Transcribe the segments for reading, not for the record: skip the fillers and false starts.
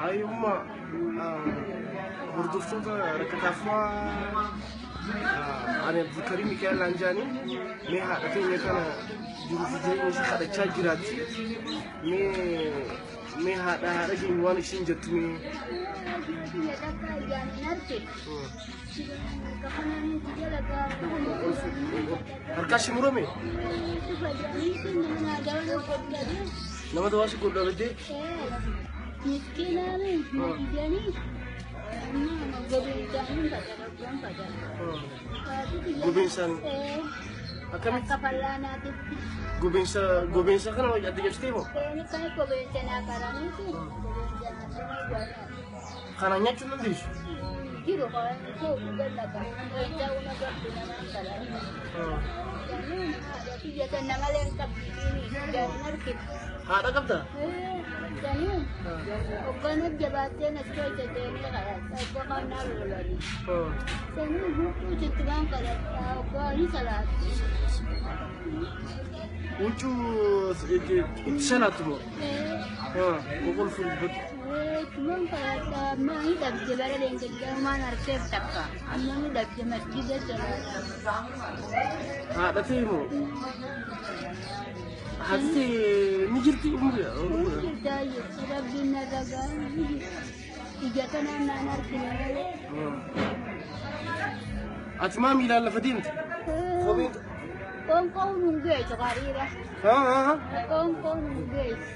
Ayyumma hordoftoota rakkataafaa, ani Abdulkarim Mikaa'el Laanjaanii, mee haadha keenya kana jiruuf jireenya ishee kadhachaa jiraatti. Mee haadha keenya waan ishiin jettu mee. Harkaa ishee murame nama dawaasi godhaa baddee. Gobeensa akkamitti? Akka fal'aanaatitti. Gobeensa kana adda jabsitee moo? Kan gobeensa naa karaniiti. Gobeensa naa Kana nyaachuu hin dandeessu. Jiru kan koo gallaka. Gobeensa una gabbi namaan karanii. Biyya sana malee hin qabdi. Jaarin argina. Haadha qabdaa? Sanii hoggana jabaattee nas keessa seenee kadhata. Hogga kannaa lolanii. Sanii huccuu sittumaan kadhata. Hoggaanii salaatti. Huccuu itti salaattu moo? Boqol fuuldurratti. Tumaan kadhata. Amma ni dhabde bara leenjii harkeef takka. Amma ni dhabde masjida salaata. Haadha ta'e moo? Haati ta'e ni jirti umurii? Rabbiin narra gahaa. Ija kanaan naan argina malee. Ati maa miilaan lafa deemte? Kopheen. Qoonqoon nun geessu hariira. Qoonqoon nun geessu.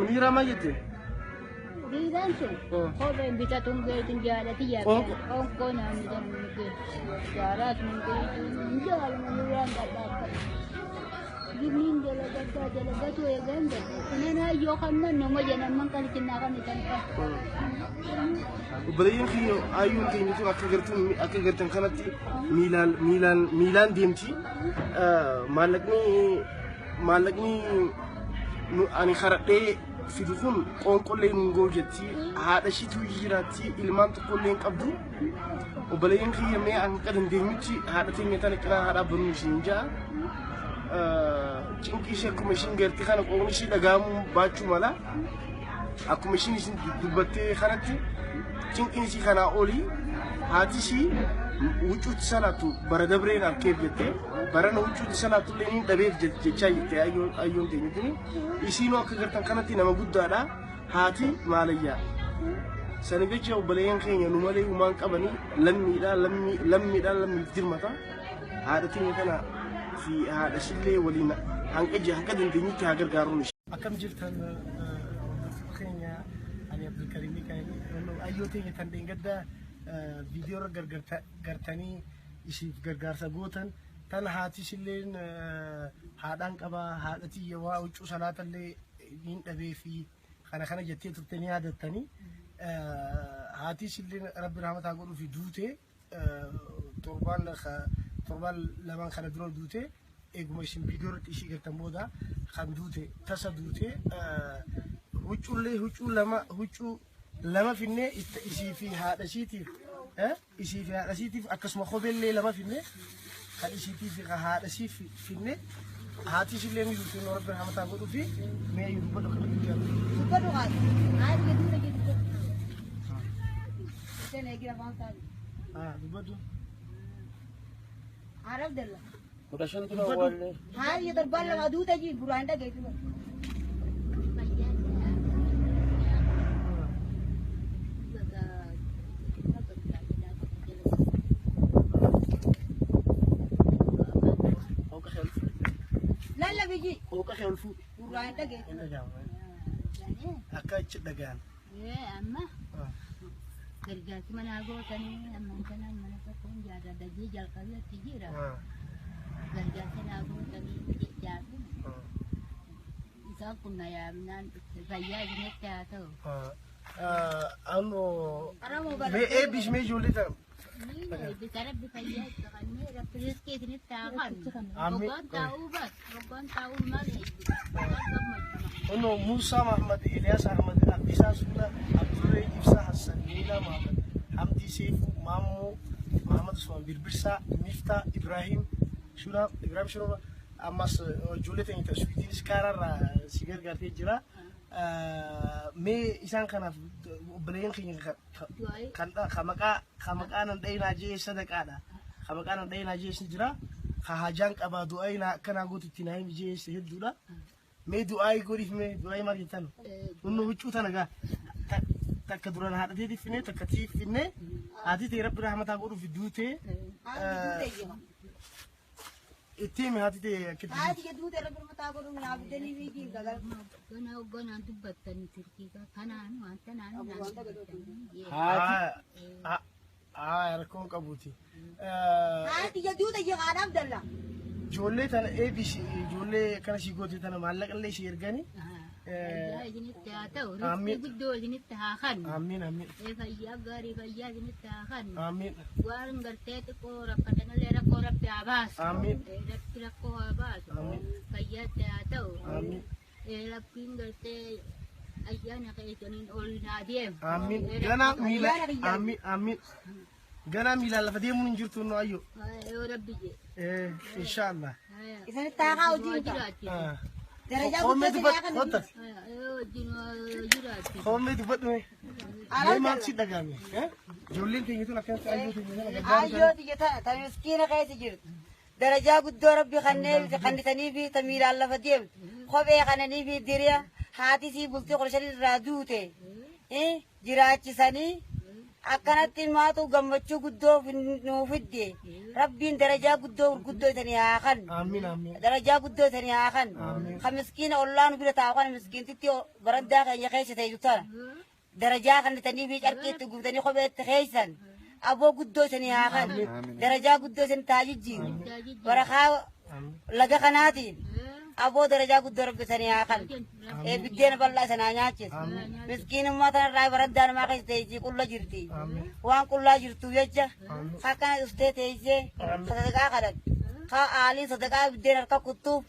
Miiraa maal jette? Riiraan sun kopheen bitatuun geessu jaalati Qoonqoo. Qoonqoo naan bitan nun geessu. Jaaraat nun geessu. Jaaluma nurraan dhadhaabba. Jinniin dalagaddaa dalagatu eegan dadha. Inana yoo kannan nama jedhaman kan cinnaa kan isan qabu. Obboleeyyan keenya, ayyuun keenya tun akka gartuun akka gartan kanatti miilaan deemti. Maallaqni ani karadhee fidu kun qoonqollee nun ga'u jetti. Haadha ishiitu jiraatti, ilmaan tokkollee hin qabdu. Obboleeyyan kiyya, mee hanga dandeenyutti haadha teenya tana cinaa haadha dhaabbannu ishiin ja'a. Cinqii ishee akkuma ishiin garte kana qoomni ishii dhaga'amuu baachuu mala. Akkuma ishiin isin dubbattee kanatti cinqiin ishii kanaa olii. Haati ishii huccuutti salaattu bara dabreen harkeef jettee, barana huccuutti salaattu illee ni dhabeef jechaa jirte ayyoon teenya tuni. Isiinuu akka gartan kanatti nama guddaadha. Haati maalayyaa. Sani jecha obboleeyyan keenya nu malee humaan qabanii lammiidha, lammiidha, lammiif dirmata. Haadha teenya kana fi haadha ishillee waliin hanga dandeenyutti haa gargaaruun ishee. Akkam jirtan hordoftoota keenya? Ani Abdulkarim Mikaa'el. Ayyoo teenya tan dheengadda viidiyoo irra gartanii ishiif gargaarsa gootan tan haati ishilleen haadhaan qabaa, haadha tiyya waa huccuu salaatallee niin dhabee fi kana kana jettee turte ni yaadattanii. Haati ishilleen rabbi rahmataa godhuu fi duute, torbaan lamaan kana dura duute. Eeguma isin viidiyoo irratti ishii gartan booda kan duute, tasa duute. Huccuullee huccuu lama finnee isii fi haadha ishiitiif, isii fi haadha ishiitiif, akkasuma kopheellee lama finnee kan ishiitii fi haadha ishii finnee. Haati ishillee ni duute, rabbi rahmataa godhuu fi. Mee dubbadhu akkamitti jaalatu. Dubbadhu haadha. Haadha jedhu jedhu. Isheen eegi afaan isaa. Dubbadhu. Arab dalla. 15 dura awwaallee. Haadha torbaan lama duuta jiru duraan dhageessu. Hooqa kee ol fuudhi. Lalla biyyi Hooqa kee ol fuudhi. duraan dhageessu. Hin dhaga'amu. Akka achi dhaga'an. Amma gargaarsi manaa gootanii amma kana mana tokkoon jaarradhajee jalqabeetti jira. Gargaarsa naa gootanii jechaafi isaan kun na yaamnaan dhufte, fayyaa isinitti haa ta'u. Anoo mee eebbis, mee ijoollee ta'a. Eebbisa, rabbi fayyaa itti kennee, rabbi riskii isinitti haa kennu. Amiin. Hoggaan taa'uu bas, hoggaan taa'uu maal eebbisa. Hoggaan gammachuu. Ono Musa Muhammad, Elias Ahmad, Abdisaa Suula, Abdurree Ibsa Hassan, Miila Muhammad, Hamdi Seifu, Mammo Muhammad Usman Birbirsa, Mifta Ibrahim, Shura, Ibrahim Shura, ammas ijoollee teenya Swiitiinis kaaraarraa si gargaartee jira. Mee isaan kanaaf obboleeyyan keenya kan ka maqaa nan dhayinaa jee sadaqaadha. Ka maqaa nan dhayinaa jee jira. Ka hajaan qabaa du'aa naa akkanaa gootu itti naa himi jee hedduudha. Mee du'aa godhiif mee du'aa maal jettan? Nunnu huccuu tana gaa. Takka duraan haadha teetiif finnee takka tiif finnee haati tee rabbi rahmataa godhuuf duutee itti himi haati tee akkitti. Haati jedhu ta'e rabbi mataa godhuun naa bitanii fi gagal. Gana hogganaan dubbattanii turkii kanaan waan tanaan naan dubbattanii. Haa rakkoon qabuuti. Haati jedhu ta'e haadha Abdalla. Ijoollee tana eebisi ijoollee akkana ishii goote tana maallaqa illee ishii erganii. Fayyaa isinitti haa ta'u rizqii guddoo isinitti haa kennu. Amiin amiin. Fayyaa gaarii fayyaa isinitti haa kennu. Amiin. Waan gartee xiqqoo rakkatanillee rakkoo rabbi haa baasu. Amiin. Rabbi rakkoo haa baasu. Amiin. Fayyaatti haa ta'u. Amiin. Rabbiin gartee ayyaana keessaniin ol naa deemu. Amiin. Ganaa miila amiin amiin. Ganaa miilaan lafa deemuun hin jirtu nu ayyo. Yoo rabbi jedhe. Inshaallah. Isinitti haa kaa'u jiru. Darajaa Koomee guddoo dubbadhu kottas. Koomee dubbadhu mee. Mee maal si dhagahame? Ijoolleen keenya tun akkanatti ayyoo keenya kana gargaaru. Ayyoo tiyya tana ta miskiina keessa jirtu. Darajaa guddoo rabbi kannitanii fi ta miilaan lafa deemtu. Kophee kananii fi diriya haati sii bultii 15 irraa duute. Jiraachisanii akkanatti maatu gammachuu guddoo nuu fidde. Rabbiin darajaa guddoo gurguddoo isanii haa kennu. Amiin amiin. Darajaa guddoo isanii haa kennu. Ka miskiina ollaa nu bira taa'u kana miskiintitti barandaa keenya keessa ta'e tana. Darajaa kannitanii fi carqiitti guutanii kopheetti keessan. Aboo guddoo isanii haa kennu. Darajaa guddoo isin taa jijjiiru. Barakaa laga kanaatiin aboo darajaa guddoo rabbi isanii haa kennu. Biddeena bal'aa isin haa nyaachisu. Miskiinummaa tanarraa barandaa namaa keessa teessee qulla jirti. Waan qullaa jirtuuf jecha akkana dhuftee teessee sadaqaa kadhattu. Ka aaliin sadaqaa biddeen harka kuttuuf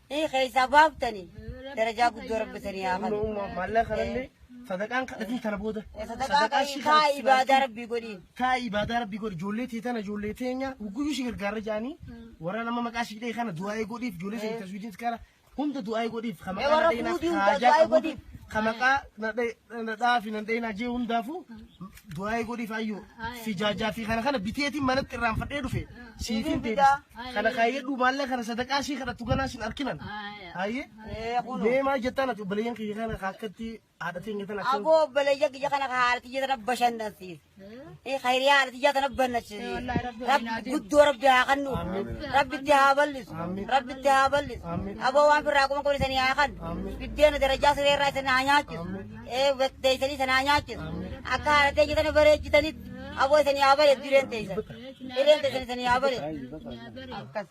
keessaa baaftanii darajaa guddoo rabbi isanii haa kennu. Maallaqa kanallee sadaqaan kadhatiin tana booda. Sadaqaa kaa ibaadaa rabbii godhiin. Kaa ibaadaa rabbii godhi ijoollee tee tana ijoollee teenya guyyuu ishee gargaarra jaanii warra nama maqaa ishee dhee kana du'aa godhiif ijoollee ishee taswiidiin kana hunda du'aa godhiif ka maqaa Warra nadheenaa fuudhii hunda haajaa du'aa qabu godhiif. ka maqaa nadhaa fi nadheenaa jee hundaafuu du'aa godhiif ayyoo fi jaajaa fi kana kana biteetiin manatti irraanfadhee dhufe siifin deebisa kana kaayyadhu maallaqa kana sadaqaa ishee kadhattu ganaa sin arkinan hayyee mee maal jettaan ati obboleeyyan kiyya kana akkatti haadha teenya tana akka Aboo obboleeyyan kiyya kana haala tiyya tana bashannansiisa. Khayriyaa haala tiyya tana bannachisiisa. Rabbi guddoo rabbi haa kennu. Rabbi itti haa bal'isu. Rabbi itti haa bal'isu. Aboo waan firraa qoma qabne isanii haa kennu. Biddeena darajaa sireerraa isin haa nyaachisu. Teessanii isin haa nyaachisu. Akka haala teenya tana bareechitanitti aboo isanii haa bareedu jireen teessan. Jireen teessan isanii haa bareedu. Akkas.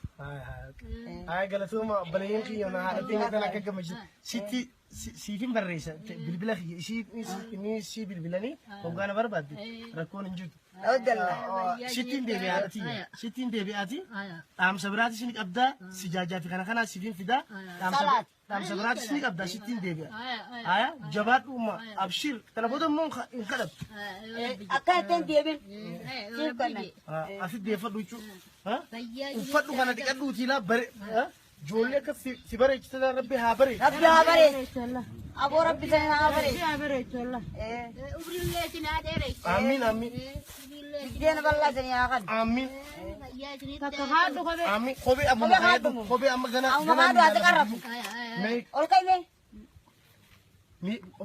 Haa galatooma obboleeyyan kiyya na haadha teenya tana akka gammachiisu sitti siifin barreessa bilbila kiyya ishii inni si bilbilanii hoggaana barbaadde rakkoon hin jirtu. Sittiin deebi'aati tiyya sittiin deebi'aati dhaamsa biraatis ni qabdaa si jaajaa fi kana kanaa siifin fidaa dhaamsa biraatis ni qabdaa sittiin deebi'a. Haya jabaadhu umma abshir kana booda immoo hin kadhattu. Akka ittiin deebin. Siif kennan. Asitti deeffadhu jechuudha. Uffadhu kana dhiqadhuutii laa bare ijoollee akka si bareechite rabbi haa bareechu. Rabbi haa bareechu. Aboo rabbi sana haa bareechu. Umrillee isin haa dheeressu. Amiin amiin. Biddeena bal'aa isanii haa kennu. Amiin. Fayyaa isinitti Amiin. Kophee amma maqaa kophee amma ganaa. Amma haadhu haa xiqqarrafu. Ol ka'ime.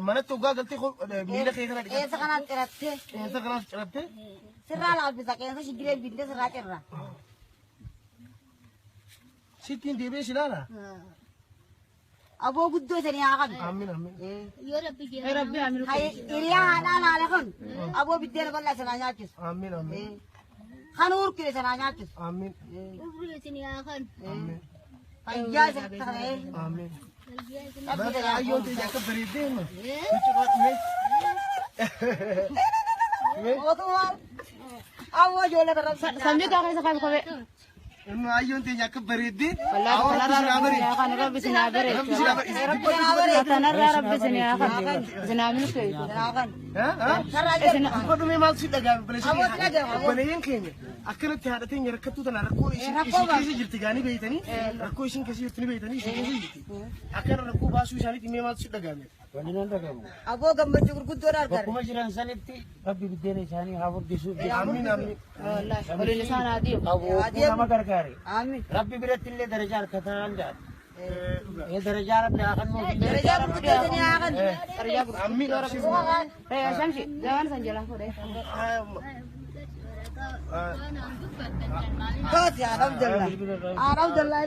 Manatti hoggaa galtee miila kee kana dhiqatte. Qeensa kanaan cirattee. Qeensa kanaas cirattee. Sirraa laaffisa qeensa shigireen bidde sirraa cirra. Sittiin deebi'ee si ilaala. Aboo guddoo isanii haa kennu. Amiin amiin. Yoo rabbi jedhe. Hiriyaa haadhaa laala kun aboo biddeena bal'aa isin haa nyaachisu. Amiin amiin. Kan urkile isin haa nyaachisu. Amiin. Umrii isin haa kennu. Amiin. Fayyaa isinitti ta'ee. Amiin. Fayyaa isin Bakka ayyoon ta'e akka bareeddee hima. Mootummaan aboo ijoollee kana Sabni kaa keessa qabu kophee. Inni ayyoon ta'e akka bareeddee. Rabbi isin haa bareechu. Rabbi isin haa bareechu. Kanarraa rabbi isin haa kennu. Isin haa milkeessu. Sarraa jedhu. Uffadhu mee maal si dhagahame Aboo si dhagahame. obboleeyyan keenya akkanatti haadha teenya rakkattuu tana rakkoo ishiin keessa jirti gaanii beeytanii rakkoo ishiin keessa jirti ni beeytanii ishiin keessa jirti akkana rakkoo baasuu isaaniitti mee maaltu si dhagahame. Wanni nan dhagamu. Aboo gammachuu gurguddoodha argan. Bakkuma jiran sanitti Rabbi biddeena isaanii haa furdisuuf jecha. Amiin amiin. Wallaahi waliin isaan haa deemu. Qabu nama gargaare. Amiin. Rabbi biratti illee darajaa harkataa danda'a. Ee darajaa Rabbi haa kennuuf. Darajaa gurguddoo isinii haa kennu. Darajaa gurguddoo. Amiin abshir. Ee shamshi zaman san jalaa fuudhee. Kaati alhamdulillah. Alhamdulillah.